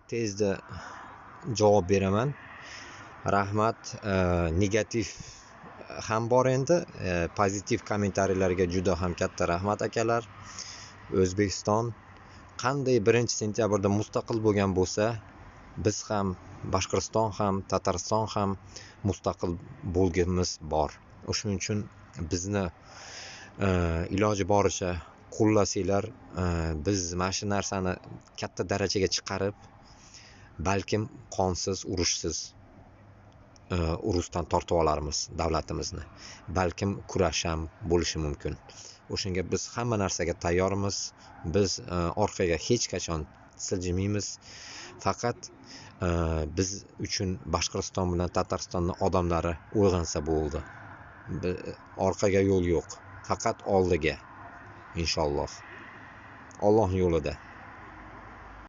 Tezda javob beraman. Rahmat. Negativ ham bor endi, pozitiv kommentariylarga juda ham katta rahmat, akalar. O'zbekiston qanday 1-sentyabrda mustaqil bo'lgan bo'lsa, biz ham, Boshqirdiston ham, Tatariston ham mustaqil bo'lgimiz bor. O'shuning uchun bizni iloji boricha qo'llasanglar, biz mana shu narsani katta darajaga chiqarib, balkim qonsiz, urushsiz urushdan tortib olarmiz davlatimizni. Balkim kurash ham bo'lishi mumkin. O'shanga biz hamma narsaga tayyormiz. Biz orqaga hech qachon siljimaymiz. Faqat biz uchun Boshqirdiston bilan Tataristonni odamlari uyg'onsa bo'ldi. Orqaga yo'l yo'q, faqat oldiga, inshaalloh, Olloh yo'lida.